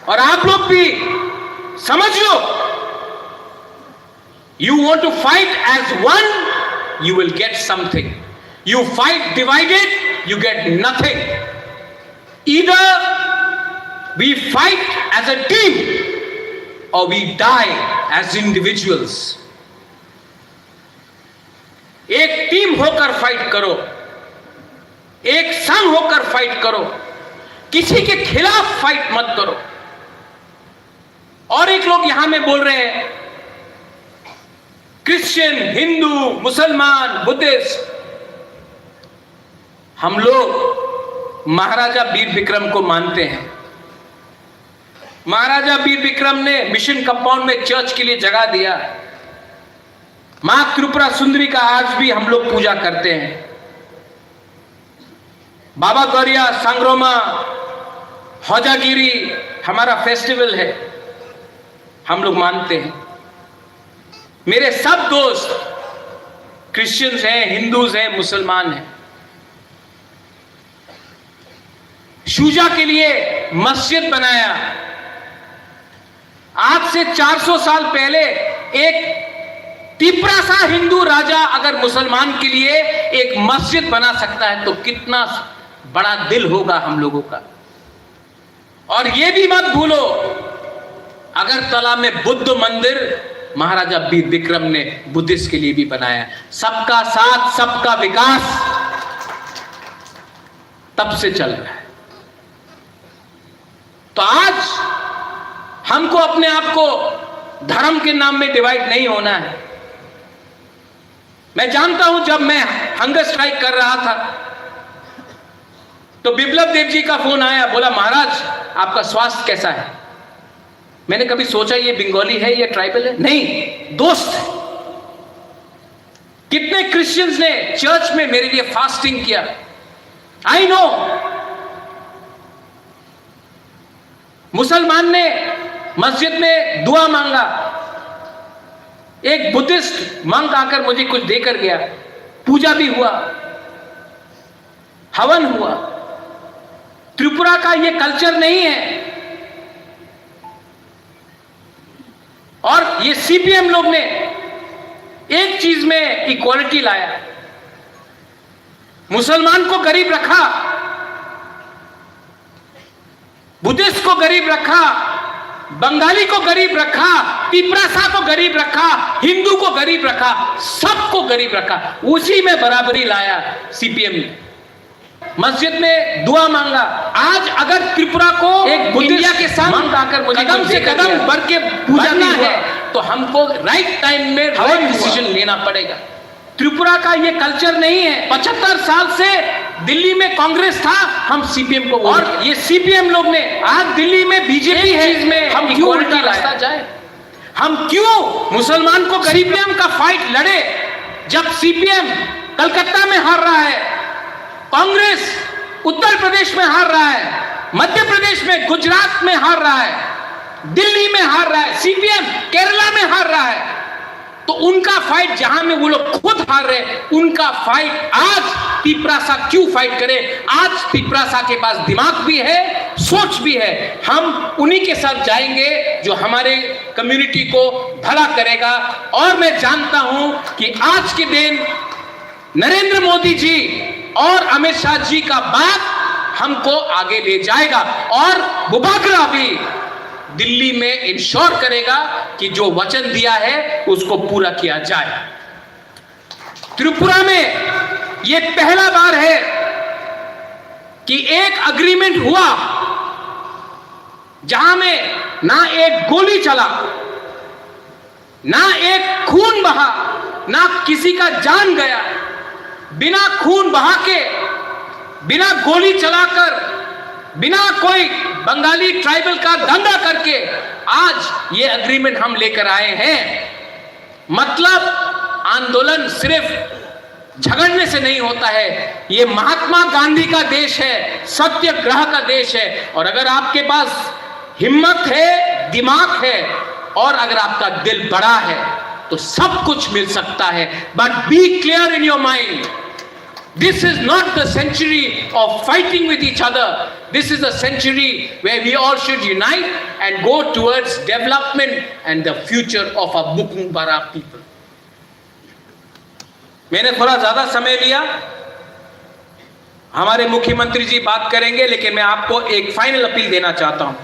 और आप लोग भी समझ लो, you want to fight as one, you will get something. You fight divided, you get nothing. Either we fight as a team or we die as individuals. एक टीम होकर फाइट करो, एक संघ होकर फाइट करो, किसी के खिलाफ फाइट मत करो। और एक लोग यहां में बोल रहे हैं, क्रिश्चियन, हिंदू, मुसलमान, बुद्धिस्ट, हम लोग महाराजा वीर विक्रम को मानते हैं। महाराजा वीर विक्रम ने मिशन कंपाउंड में चर्च के लिए जगह दिया। माँ त्रिपुरा सुंदरी का आज भी हम लोग पूजा करते हैं। बाबा गौरिया, सांग्रोमा, होजागिरी हमारा फेस्टिवल है, हम लोग मानते हैं। मेरे सब दोस्त क्रिश्चियंस हैं, हिंदूज हैं, मुसलमान हैं। शुजा के लिए मस्जिद बनाया। आज से चार सौ साल पहले एक तिपरासा हिंदू राजा अगर मुसलमान के लिए एक मस्जिद बना सकता है, तो कितना बड़ा दिल होगा हम लोगों का। और ये भी मत भूलो, अगरतला में बुद्ध मंदिर महाराजा वीर विक्रम ने बुद्धिस्ट के लिए भी बनाया। सबका साथ, सबका विकास तब से चल रहा है। तो आज हमको अपने आप को धर्म के नाम में डिवाइड नहीं होना है। मैं जानता हूं, जब मैं हंगर स्ट्राइक कर रहा था, तो बिप्लब देव जी का फोन आया, बोला, "महाराज, आपका स्वास्थ्य कैसा है?" मैंने कभी सोचा ये बंगाली है या ट्राइबल है? नहीं, दोस्त है। कितने क्रिश्चियंस ने चर्च में मेरे लिए फास्टिंग किया? I know. मुसलमान ने मस्जिद में दुआ मांगा, एक बुद्धिस्ट मंक आकर मुझे कुछ देकर गया, पूजा भी हुआ, हवन हुआ। त्रिपुरा का ये कल्चर नहीं है। और ये सीपीएम लोग ने एक चीज में इक्वालिटी लाया, मुसलमान को गरीब रखा, बुद्धिस्ट को गरीब रखा, बंगाली को गरीब रखा, तिपरासा को गरीब रखा, हिंदू को गरीब रखा, सबको गरीब रखा, उसी में बराबरी लाया सीपीएम ने। मस्जिद में दुआ मांगा। आज अगर त्रिपुरा को एक बुद्धिस्ट इंडिया के साथ मंक आकर मुझे कदम कुछ से देकर कदम गया, बढ़ के पूजा बढ़ना भी हुआ, है, तो हमको राइट टाइम में हवन राइट हुआ। डिसीजन लेना पड़ेगा। त्रिपुरा का ये कल्चर नहीं है। पचहत्तर साल से दिल्ली में कांग्रेस था, हम सीपीएम को वोट और किया। ये सीपीएम लोग ने आज दिल्ली में बीजेपी एक है, चीज में हम क्यों इक्वालिटी उल्टा लाया? रास्ता जाए? हम क्यों मुसलमान को गरीब सीपीएम का फाइट लड़े, जब सीपीएम कलकत्ता में हार रहा है, कांग्रेस उत्तर प्रदेश में हार रहा है, मध्य प्रदेश में, गुजरात में हार रहा है, दिल्ली में हार रहा है, सीपीएम केरला में हार रहा है, तो उनका फाइट जहां में वो लोग खुद हार रहे, उनका फाइट आज तिपरासा क्यों फाइट करे? आज तिपरासा के पास दिमाग भी है, सोच भी है। हम उन्हीं के साथ जाएंगे जो हमारे कम्युनिटी को भला करेगा। और मैं जानता हूं कि आज के दिन नरेंद्र मोदी जी और अमित शाह जी का बात हमको आगे ले जाएगा और बुबागरा भी दिल्ली में इंश्योर करेगा कि जो वचन दिया है उसको पूरा किया जाए। त्रिपुरा में ये पहला बार है कि एक एग्रीमेंट हुआ जहां में ना एक गोली चला, ना एक खून बहा, ना किसी का जान गया, बिना खून बहा के, बिना गोली चलाकर, बिना कोई बंगाली ट्राइबल का धंधा करके आज ये एग्रीमेंट हम लेकर आए हैं। मतलब, आंदोलन सिर्फ झगड़ने से नहीं होता है। ये महात्मा गांधी का देश है, सत्याग्रह का देश है। और अगर आपके पास हिम्मत है, दिमाग है और अगर आपका दिल बड़ा है, तो सब कुछ मिल सकता है। But be clear in your mind, this is not the century of fighting with each other. This is a century where we all should unite and go towards development and the future of our Bukungbara people. मैंने थोड़ा ज्यादा समय लिया। हमारे मुख्यमंत्री जी बात करेंगे, लेकिन मैं आपको एक फाइनल अपील देना चाहता हूं,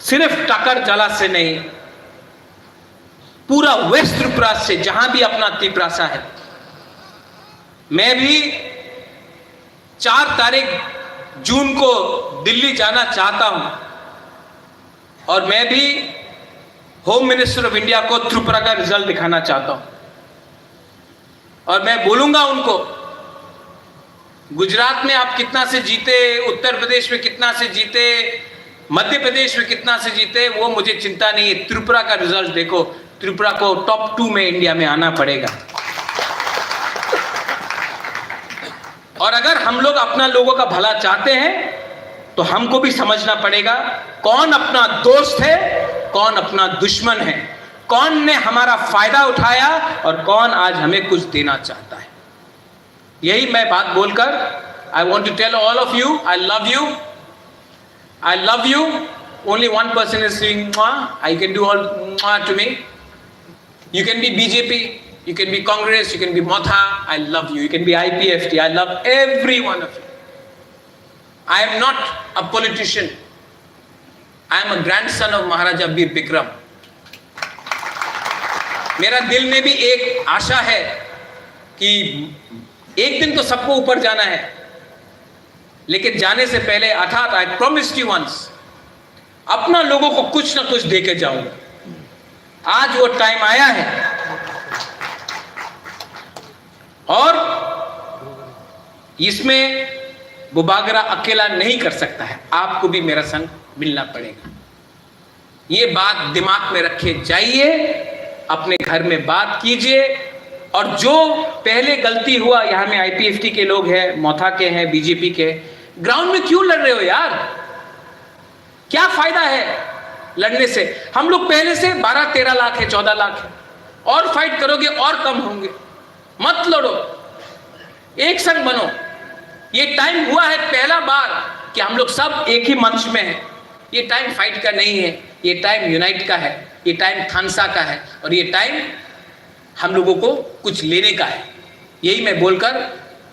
सिर्फ टाकर जला से नहीं, पूरा वेस्ट त्रिपुरा से, जहां भी अपना तिपरासा है, मैं भी चार तारीख जून को दिल्ली जाना चाहता हूं और मैं भी होम मिनिस्टर ऑफ इंडिया को त्रिपुरा का रिजल्ट दिखाना चाहता हूं। और मैं बोलूंगा उनको, गुजरात में आप कितना से जीते, उत्तर प्रदेश में कितना से जीते, मध्य प्रदेश में कितना से जीते, वो मुझे चिंता नहीं है। त्रिपुरा का रिजल्ट देखो, त्रिपुरा को टॉप टू में इंडिया में आना पड़ेगा। और अगर हम लोग अपना लोगों का भला चाहते हैं, तो हमको भी समझना पड़ेगा कौन अपना दोस्त है, कौन अपना दुश्मन है, कौन ने हमारा फायदा उठाया और कौन आज हमें कुछ देना चाहता है। यही मैं बात बोलकर, I want to tell all of you, I love you. I love you. Only one person is saying mwah. I can do all mwah to me. You can be B J P, you can be Congress, you can be Motha. I love you. You can be I P F T. I love every one of you. I am not a politician. I am a grandson of Maharaja Bir Bikram. मेरा दिल में भी एक आशा है कि एक दिन तो सबको ऊपर जाना है, लेकिन जाने से पहले, अर्थात, I promised you once, अपना लोगों को कुछ ना कुछ दे के जाऊंगा। आज वो टाइम आया है और इसमें बुबागरा अकेला नहीं कर सकता है, आपको भी मेरा संग मिलना पड़ेगा। ये बात दिमाग में रखे जाइए, अपने घर में बात कीजिए। और जो पहले गलती हुआ, यहाँ में I P F T के लोग हैं, मोथा के हैं, B J P के, ग्राउंड में क्यों लड़ रहे हो यार? क्या फायदा है लड़ने से? हम लोग पहले से बारह तेरह लाख है, चौदह लाख है, और फाइट करोगे और कम होंगे। मत लड़ो, एक संग बनो। ये टाइम हुआ है पहला बार कि हम लोग सब एक ही मंच में हैं। ये टाइम फाइट का नहीं है, ये टाइम यूनाइट का है, ये टाइम थानसा का है और ये टाइम हम लोगों को कुछ लेने का है। यही मैं बोलकर,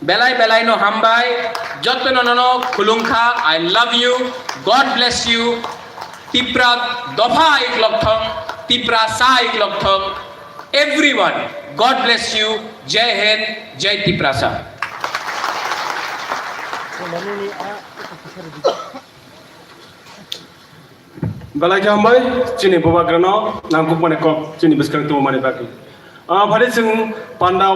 belai belai no hambai, jotono nono khulumkha, I love you, God bless you, Tipra dopha iklok thong, Tipra sa iklok thong, everyone, God bless you, Jai Hind, Jai Tiprasa. Belai khe hambai, chini bubagrano nangkukmani kok chini bwskang tongmani bagwi. Ah, phari chwng panda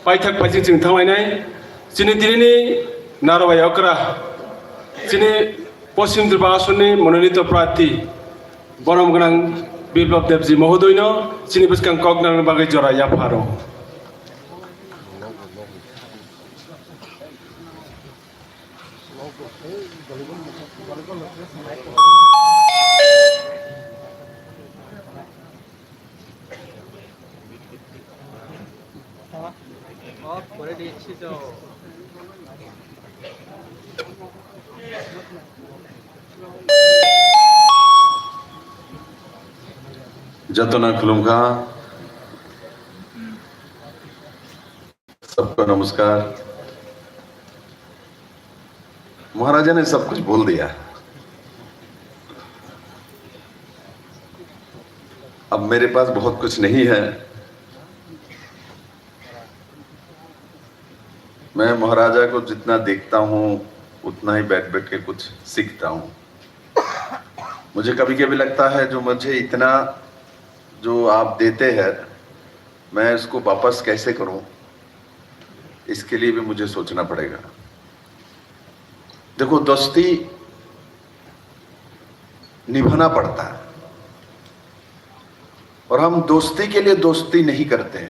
paithak paising chwng thanglainai, chini tinini Narwai okra, chini Poschim Tripura asonni mononito prarthi, borom gwnang Biplab Debji mohodoino chini bwskang kok nangna bagwi jora yapharo. Jotono khulumkha. सबको नमस्कार। महाराजा ने सब कुछ बोल दिया, अब मेरे पास बहुत कुछ नहीं है। मैं महाराजा को जितना देखता हूँ, उतना ही बैठ बैठ के कुछ सीखता हूँ। मुझे कभी कभी लगता है, जो मुझे इतना जो आप देते हैं, मैं इसको वापस कैसे करूं, इसके लिए भी मुझे सोचना पड़ेगा। देखो, दोस्ती निभाना पड़ता है, और हम दोस्ती के लिए दोस्ती नहीं करते।